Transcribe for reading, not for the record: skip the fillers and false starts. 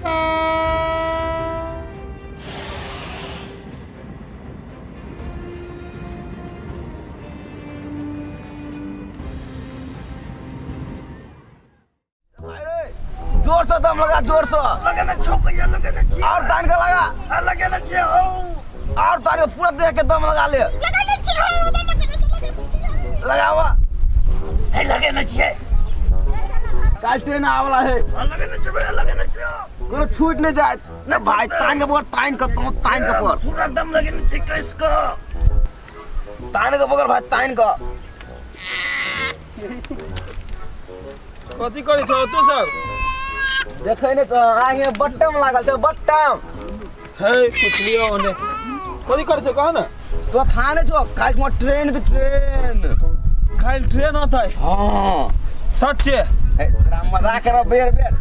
जोर से दम लगा, जोर से। लगेने छौ भैया, लगेने छी। और तान के लगा। आ, लगेने छी हौ। और तान के पूरा देह के दम लगा ले। लगेने छी हौ, लगेने छी, लगेने छी। लगावा। हे, लगेने छियै। काल ट्रेन आवला है। आ, लगेने छी भैया, लगेने छी हौ। कोनो छूट नहीं जाए ना भाई, तान के पकड़, तान के, तो तान के पकड़। पूरा दम लगेने छी कस के। तान के पकड़ भाई, तान के। कथी करै छौ तू सब? देखै नै छौ, आगे बट्टम लागल छौ, बट्टम। हे, पुछलियो ओने। कथी करै छौ कह न? तो था नै छौ, काल्हि में ट्रेन त ट्रेन। काल्हि ट्रेन होतै? हाँ। सच्चे? हे, तोरा मजाक करब बेर बेर।